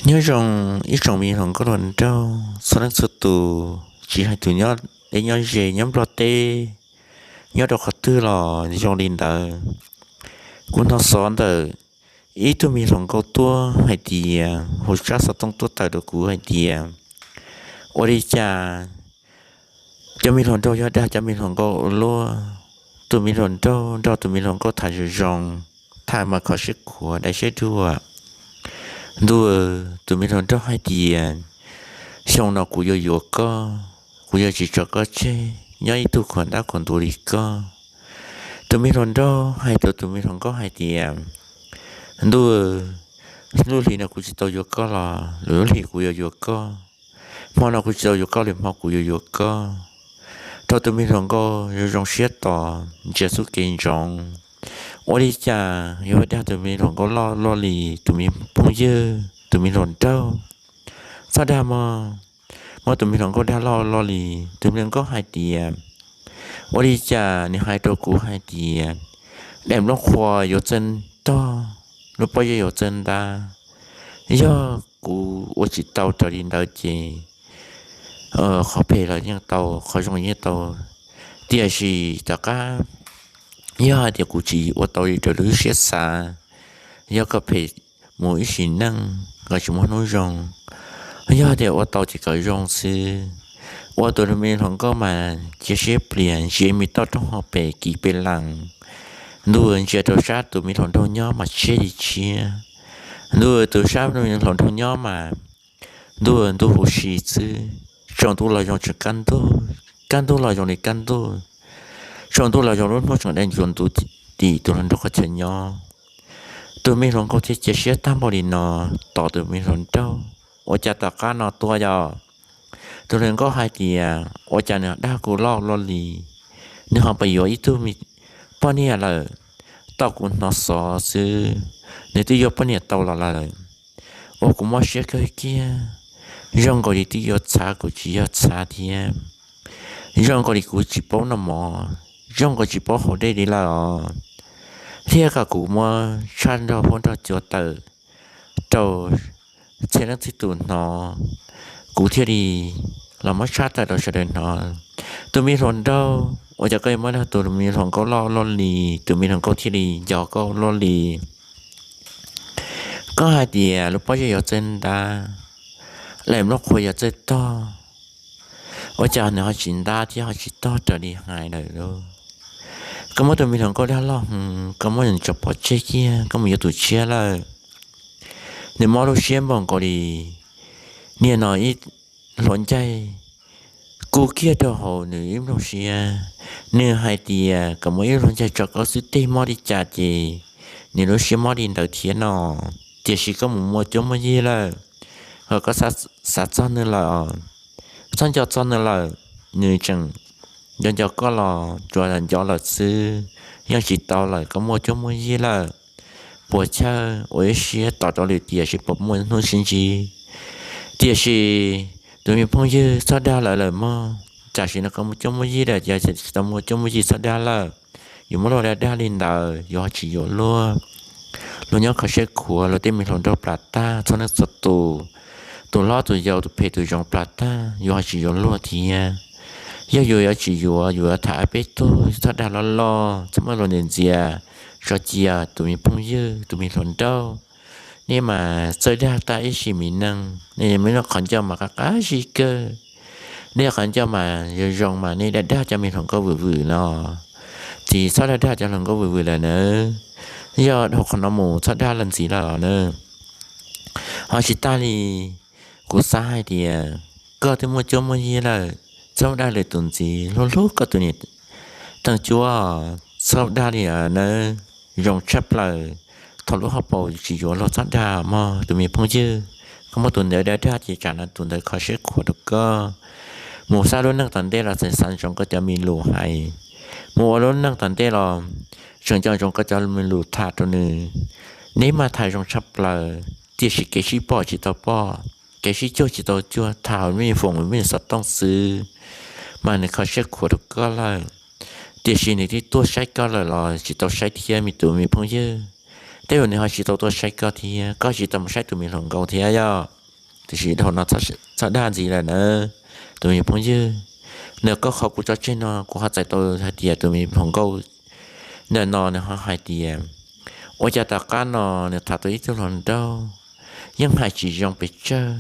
Nyob zoo ib tsoom me hluas nkauj hluas nraug txhua leej txhua tus, tsis hais tus nyob deb nyob ze, nyob Nplog teb, nyob rau qhov twg los zoo li ntawd. Kuv hnov xov ntawm ib tug me hluas nkauj tuaj hais tias, hu tsab xov tooj tuaj tawm rau kuv hais tias, ua li cas cov me hluas nraug yog dag cov me hluas nkauj ua luaj, tus me hluas nraug nrog tus me hluas nkauj tham zoo zoo, tham mas kho siab khuav dai siab dua. Ntuj, tus me hluas nraug hais tias, xyoo no kuv yuav yuav koj, kuv yuav tsis tso koj tseg, nyob ib tug khuam ntab khuam ntuv li koj. Tus me hluas nraug hais rau tus me hluas nkauj hais tias, ntuj, lub hlis no kuv tsis tau yuav koj los lwm lub hlis kuv yuav yuav koj, hmo no kuv tsis tau yuav koj lwm hmo kuv yuav yuav koj. Rau tus me hluas nkauj zoo zoo siab tos ntsia xub kev ntsoov. Ua li cas yuav dag tus me hluas nkauj loj luaj li, tus me phooj ywg, tus me hluas nraug, txhob dag mog, muab tus me hluas nkauj dag loj luaj li. Tus me hluas nkauj hais tias, ua li cas nws hais rau kuv hais tias, daim nplooj qhuav yuav txawj tog, lub pob zeb yuav txawj ntab. Yog kuv ua tsis tau raws li ntawd ces qhov phem los yeej tau, qhov zoo yeej tau. Tiam sis tom qab yog hais tias kuv tsis ua tau li raws lub siab xav, yog kom phem mus ib sim neej kom tsis muaj hnub zoo. Yog tias ua tau ces kom zoo xwb. Ua tus me hluas nkauj mas cia siab plias ntsia me toj roob hauv pes kis pes lees. Ntuj, ntsia rau sab tus me hluas nraug nyob mas tshiab li tshiab. Ntuj, tus sab hluas nraug nyob mas ntuj, ntuj huv si xwb. Tsaus ntuj los zoo tseem kaj ntug, kaj ntug los zoo li kaj ntug. Tsaus ntuj los zoo lub hnub tseem dai ntsuav ntuv tim tus hluas nraug qhov chaw nyob. Tus me hluas nkauj thiaj cia siab tag npaum li no tos tus me hluas nraug. Ua cas tom qab no tuaj yog tus hluas nkauj hais tias, ua cas nws dag kuv loj luaj li, nws ho pais yuav ib tug poj niam lawm. Tau kuv hnov xov xwb, nws twb yuav poj niam tau los lawm. Ua kuv mob siab kawg kiag, zoo nkaus li twb yuav txhav kuv tsis yog txhav thiab. Zoo nkaus li kuv tsis paub noj mov, zoo nkaus tsis paub haus dej li lawm os. Thiab kom kuv muab tshaj nrog huab nrog cua tawm rau txhia leej txhia tus hnov, kuv thiaj li los muab tshaj tawm rau sawv daws hnov. Tus me hluas nraug, ua cas koj yuav muab dag tus me hluas nkauj loj luaj li? Tus me hluas nkauj thiaj li nco koj luaj li. Koj hais tias lub pob zeb yuav txawj ntab, daim nplooj qhuav yuav txawj tog, ua cas nws ho tsis ntab thiab ho tsis tog raws li hais lawm lauj? Koj muab tus me hluas nkauj dag loj heev, koj muab nws tso pov tseg kiag, koj mus yuav tus tshiab lawm. Nws mob lub siab npaum nkaus li niag no ib hluas ncaig kub kiag rau hauv nws ib nplooj siab. Nws hais tias kom muab ib hluas ncaig tso koj xwb tej mob li cas ces nws lub siab mob li ntawd thiab no. Tiam sis koj mus muaj cuab muaj yig lawm, ho koj xav txog nws lawm, txhob nco txog nws lawm. Nws tseem nco nco koj los tsuas nco lawm xwb, yeej tsis tau lawm, koj muaj cuab muaj yig lawm. Puas chawj ua ib siab tos rau lwm tiam seb puas muaj hnub sib ntsib. Tiam sis tus me phooj ywg, txhob dag lawv lawm mog. Tam sim no koj muaj cuab muaj yig lawm, yog tsis tau muaj cuab muaj yig txhob dag lawm. Yuav muab luag dag dag li ntawd yuav ho tsis yuav luag. Luag nyob kho siab khuav, luag tej me hluas nraug plas tag txhua leej txhua tus, tus hlob tus yau tus phem tus zoo plas tag yuav ho tsis yuav luag thiab. Yog yus yuav tsis yuav, yus yuav tham ob peb tug, txhob dag loj loj, txhob muab luag ntxias ntxias tso cia. Tus me phooj ywg, tus me hluas nraug, nej mas txawj dag tag ib sim me neej, nej me qhov ncauj mas qab qab zib kawg. Nej qhov ncauj mas zoo zoo mas nej dag dag cov me hluas nkauj vwm vwm no. Txiv txhob dag dag cov hluas nkauj vwm vwm lawm nawb. Yog dhau qhov no mus txhob dag lawm ntxiv lawm os nawb. Ho tsis tas li, kuv xav hais tias koj twb muaj cuab muaj yig lawm, txhob dag lwm tus ntxiv, hlub hlub koj tus niam teej cuab, txhob dag li nawb. Zoo tshaj plaws, thaum lub hauv paus tsis yuav luag txhob dag mog tus me phooj ywg. Koj muab tus ntawd dag dag ces tsam no tus ntawd kho siab khuav rau koj. Mus xav lub neej tom ntej los tseem xav ntsoov koj cov me lus hais, mus ua lub neej tom ntej los tseem nco ntsoov koj cov me lus tham rau nws. Neb mas tham zoo tshaj plaws, tiam sis kev sib pom tsis tau pom, kev sib cuag tsis tau cuag, tham hauv me foom me xov tooj xwb, mas nws kho siab khuav rau koj lawm. Tiam sis nws twb tuaj saib koj lawm los tsis tau saib thiab me tus me phooj ywg. tej zaum nws ho tsis tau tuaj saib koj thiab, koj tsis tau mus saib tus me hluas nkauj thiab yog. Tiam sis dhau no txhob dag ntxiv lawm nawb tus me phooj ywg. Nws koj qhov kuv tso tseg no kuv ho txais tau hais tias tus me hluas nkauj ntawm no nws ho hais tias, ua cas tom qab no nws tham tau ib tug hluas nraug yeej hais tsis zoo pes tsawg.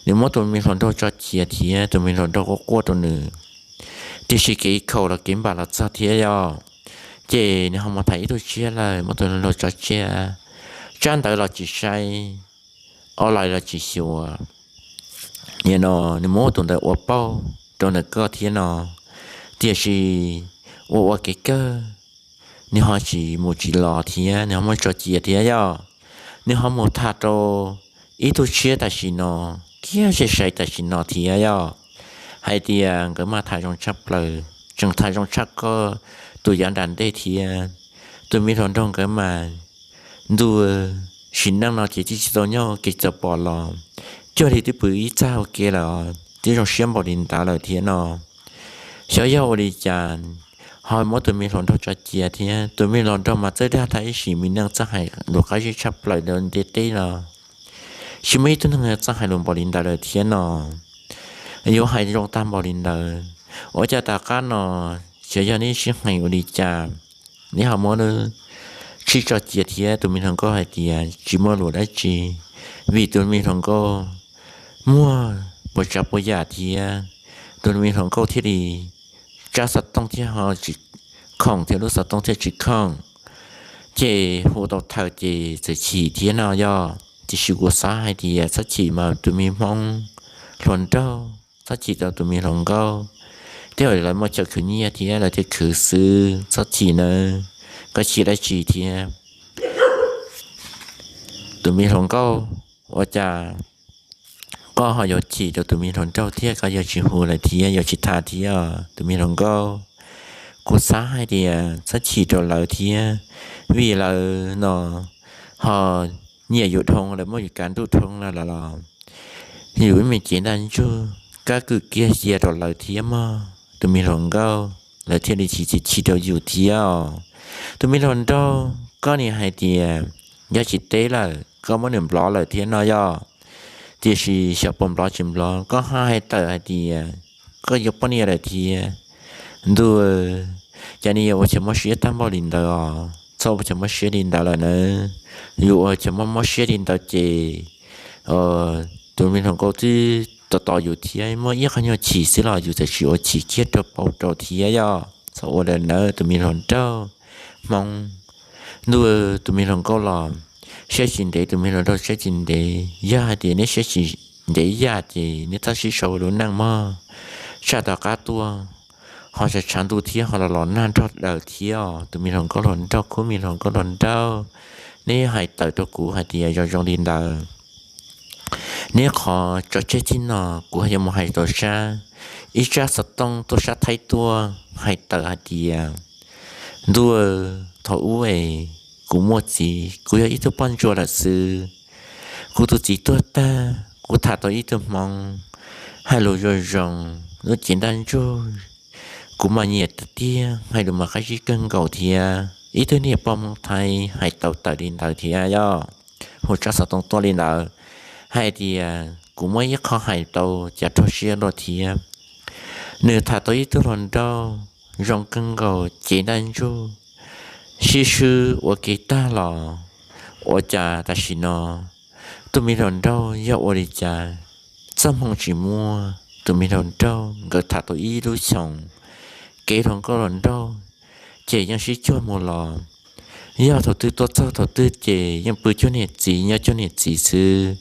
Nws muab tus me hluas nraug tso cia thiab tus me hluas nraug quaj quaj rau nws, tiam sis kev khaum los kev npam los txog thiab yog. Ces nws ho mus tham ib tug tshiab lawm, muab tus hluas nraug tso tseg, tsab ntawv los tsis saib, o lais los tsis xyuas. Nim no nws muab tus ntawd ua pauj rau ntawm koj thiab no, tiam sis ua ua kev kawg nws ho tsis mus tsis los thiab nws ho muab tso cia thiab yog. Nws ho mus tham rau ib tug tshiab tam sim no, kiag sai sai tam sim no thiab yog. Hais tias nkawd mas tham zoo tshaj plaws, tseem tham zoo tshaj koj tus yav nram ntej thiab. Tus me hluas nraug nkawd mas ntu sim neej no ces twb tsis tau nyob ua ke txawm pom los cuag li twb pw ib txaj ua ke lawm, twb zoo siab npaum li ntawd lawm thiab no. Xyov yog ua li cas ho muab tus me hluas nraug tso cia thiab. Tus me hluas nraug mas txawj dag tag ib sim me neej, txawj hais lus qab zib tshaj plaws rau ntiaj teb no. Tsis muaj ib tug neeg txawj hais lus npaum li ntawd lawm thiab no. Yuav hais zoo tag npaum li ntawd, ua cas tom qab no xyov yog neb sib hais ua li cas, neb ho muab tshij tso cia thiab. Tus me hluas nkauj hais tias tsis muaj lus dab tsi, vim tus me hluas nkauj muaj puas tsav puas yam thiab. Tus me hluas nkauj thiaj li tsab xov tooj thiaj ho tsis khoom thiab, lub xov tooj thiaj tsis khoom. Ces hu tau thawm ces txawm chim thiab no yog. Tiam sis kuv xav hais tias txhob chim mas tus me hmoob hluas nraug, txhob chim rau tus me hluas nkauj. Tej zaum lawv muaj chaw khwv nyiaj thiab lawv thiaj khwv xwb, txhob chim nawb, koj chim dab tsi thiab. Tus me hluas nkauj, ua cas koj ho yuav chim rau tus me hluas nraug thiab, koj yuav tsis hu lawm thiab yuav tsis tham thiab os tus me hluas nkauj? Kuv xav hais tias txhob chim rau lawv thiab, vim lawv no ho nyiam yus dhau, lawv muab yus kav nruj dhau lawm los yus ib me cev ntaj ntsug kab kwm kiag cia rau lawv thiab mog tus me hluas nkauj, lawv thiaj li tsis chim rau yus thiab os. Tus me hluas nraug, koj nim hais tias yog tsis teb lawm koj muab nws block lawm thiab no yog. Tiam sis xyov puas block tsis block, koj ho hais tawm hais tias koj yuav poj niam lawm thiab. Ntuj, cas nws yuav ua chaw mob siab tag npaum li ntawd os, txhob ua chaw mob siab li ntawd lawm nawb. Yus ua chaw mob mob siab li ntawd ces tus me hluas nkauj twb tos tos yus thiab, muaj ib qho nyuag chim xwb los yus txawm tsis ua chim kiag rau paub rau thiab yog. Txhob ua lawm nawb tus me hluas nraug hmoob. Ntuj, tus me hluas nkauj los siab tsis ntev, tus me hluas nraug siab tsis ntev. Yog hais tias neb siab tsis ntev ib yam ces neb txhob sib sau lub neej mog, tsam tom qab tuaj ho tshav tshav ntuj thiab ho los los nag nrog daws thiab os tus me hluas nkauj hluas nraug, khub me hluas nkauj hluas nraug. Neb hais tawm rau kuv hais tias zoo zoo li ntawd. Neb qhov tso tseg txij no kuv yuav mus hais rau sab, ib tsab xov tooj tuaj sab Thaib tuaj hais tawm hais tias, ntuj, thaum ub es kuv muaj txiv, kuv yog ib tug poj ntsuam lawm xwb. Kuv tus txiv tuag tag, kuv tham tau ib tug hmoob hais lus zoo zoo, lub cev ntaj ntsug, kuv mas nyiam tiag tiag, hais lus mas qab zib kawg nkaus thiab. Ib tug niam poj hmoob Thaib hais tau tawm li ntawd thiab yog. Hu tsab xov tooj tuaj li ntawd hais tias kuv muaj ib qho hais tau cas rau siab luaj thiab. Nws tham tau ib tug hluas nraug zoo kawg nkaus, cev ntaj ntsug, sib swb ua ke tag los, ua cas tam sim no tus me hluas nraug yog ua li cas, txoj hmoo tsis muaj. Tus me hluas nraug nkawd tham tau ib lub xyoos, kev hluas nkauj hluas nraug ces yeej sib cuag mus los. Yog thaum twg tuaj txog thaum twg ces yeej pw cuag niam txiv nyob cuag niam txiv xwb.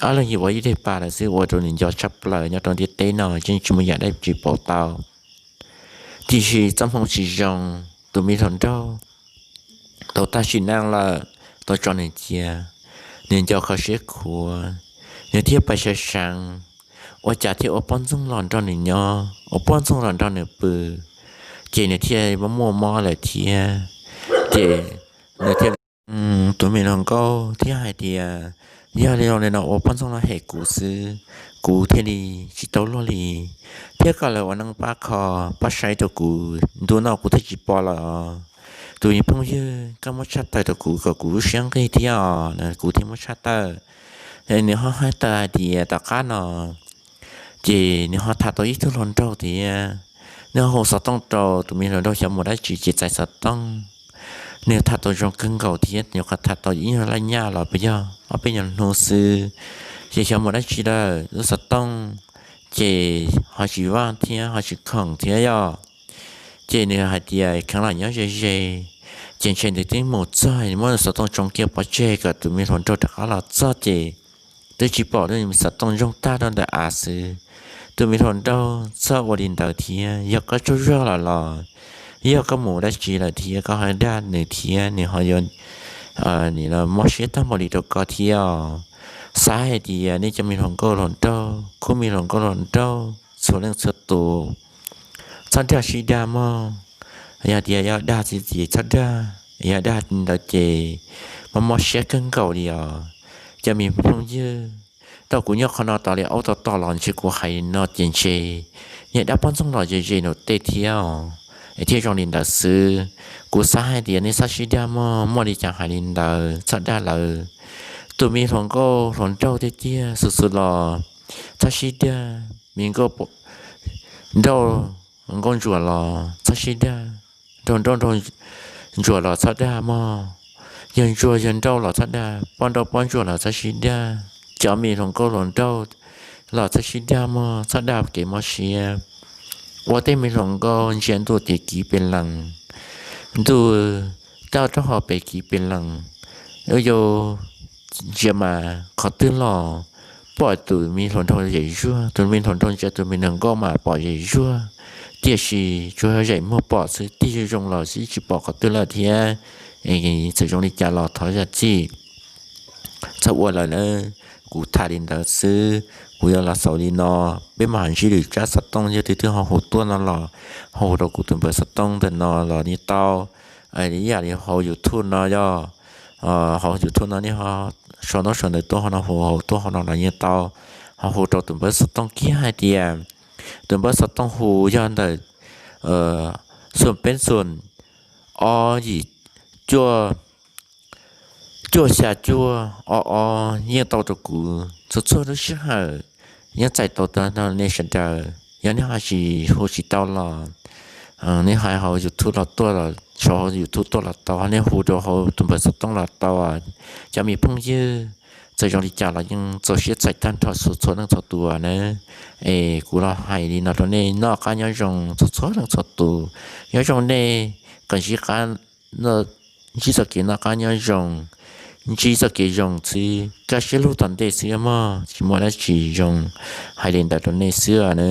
Ob leeg yeej ua ib daim pa lawm xwb, ua rau nws nco tshaj plaws nyob rau ntiaj teb no yeej tsis muaj yam dab tsi pauv tau. Tiam sis txoj hmoo tsis zoo, tus me hluas nraug tau tag sim neej lawm, tau tso nws cia, nws nco kho siab khuav, nws thiaj pais sawv seev, ua cas thiaj ua poj ntxoog los nrog nws nyob, ua poj ntxoog los nrog nws pw, ces nws thiaj muaj mob lawm thiab. Ces nws thiaj, tus me hluas nkauj thiaj hais tias, yog li no ua poj ntxoog los hem kuv xwb, kuv thiaj li tsis tau luag li, thiab kom lawv ua neeb pab kho pab saib rau kuv, ntu no kuv thiaj tsis pom lawm os. tus me phooj ywg, koj muab tshaj tawm rau kuv kom kuv lub siab nqig thiab os, kuv thiaj muab tshaj tawm. Nws ho hais tawm hais tias tom qab no ces nws ho tham tau ib tug hluas nraug thiab, nws ho hu xov tooj rau tus me hluas nraug xyov mus dab tsi ces txais xov tooj. Nws tham tau zoo kawg nkaus thiab, nyuam qhuav tham tau ib nyuag laj nyaj los puas yog ob peb nyuag hnub xwb, ces xyov mus dab tsi lawm, lub xov tooj ces ho tsis vaj thiab ho tsis khoom thiab yom. Ces nws hais tias kheev los nyob ze ze, ces ntshe nws twb mus txog, muab xov tooj tsoo kiag pov tseg kom tus me hluas nraug rov qab los txog ces twb tsis pom, lub xov tooj ntsoog tag rau ntawm av xwb. Tus me hluas nraug, txhob ua li ntawd thiab, yog koj tsaug zog lawm los yog koj mus dab tsi lawm thiab, koj ho dag nws thiab nws ho yuav mob siab tag npaum li rau koj thiab os. Xav hais tias nej cov me hluas nkauj hluas nraug, khub me hluas nkauj hluas nraug txhua leej txhua tus, txhob dag sib dag mog. Yog tias yog dag txiv txiv txhob dag, yog dag ntawd ces mob mob siab kawg nkaus li os. Cov me phooj ywg, tau kuv nyob qhov no tos li aub tom tom los ntshe kuv hais no ces ntshe niag dab poj ntxoog los ze ze nraum tej thiab os. Thiaj zoo li ntawd xwb. Kuv xav hais tias nej txhob sib dag mog, muaj li cas hais li ntawd, txhob dag lawm. Tus me hluas nkauj hluas nraug tiag tiag xwb xwb los txhob sib dag. Me nkauj nrauj nkauj ntsuam los txhob sib dag. Nraug nrauj nraug ntsuam los txhob dag mog. Yog ntsuag yog nrauj los txhob dag, poj nrauj poj ntsuam los txhob sib dag. Cov me hluas nkauj hluas nraug los txhob sib dag mog, txhob dag kev mob siab. Ua tej me hluas nkauj ntsia ntuj ces kiv pes lees, ntuj tau rau hauv pes kiv pes lees. Yus ntsia mas qhov twg los pom tus me hluas nraug zem zuag, tus me hluas nraug ntsia tus me hluas nkauj mas pom zem zuag, tiam sis tsuas yog zem muag pom xwb, tig zoo zoo los tsis pom qhov twg lawm thiab. Txawm zoo li cas los thov zam txim, txhob ua lawm na. Kuv tham li ntawd xwb, kuv yuav los xaus li no. Peb mam ntsib lwm tsab xov tooj, yog tus twg ho hu tuaj no los ho hu rau kuv tus npawb xov tooj ntawm no los yeej tau. Ib yam li hauv YouTube no yog, hauv YouTube no nej ho sau ntaub sau ntawv tuaj hauv no, hu hauv tuaj hauv no los yeej tau. Ho hu rau tus npawb xov tooj kiag hais tias, tus npawb xov tooj hu yog ntawm xoom peb xoom ob yim cuaj, cuaj xya cuaj ob ob, yeej tau rau kuv txhua txhua lub sij hawm. Yeej txais tau rau nej sawv daws, yog nej ho tsis hu tsis tau los nej hais hauv YouTube los tuaj, sau hauv YouTube tuaj los tau, nej hu rau hauv tus npawb xov tooj los tau. Cov me phooj ywg, txawm zoo li cas los yeej txaus siab txais tag nrho txhua txhua leej txhua tus na. Es kuv los hais li no rau nej noj qab nyob zoo txhua txhua leej txhua tus. Nyob zoo nej, kom ntsib qab, ntsib txoj kev noj qab nyob zoo, ntsib txoj kev zoo xwb, kaj siab lug tom ntej xwb mog, tsis muaj dab tsi zoo. Hais li ntawd rau nej xwb na.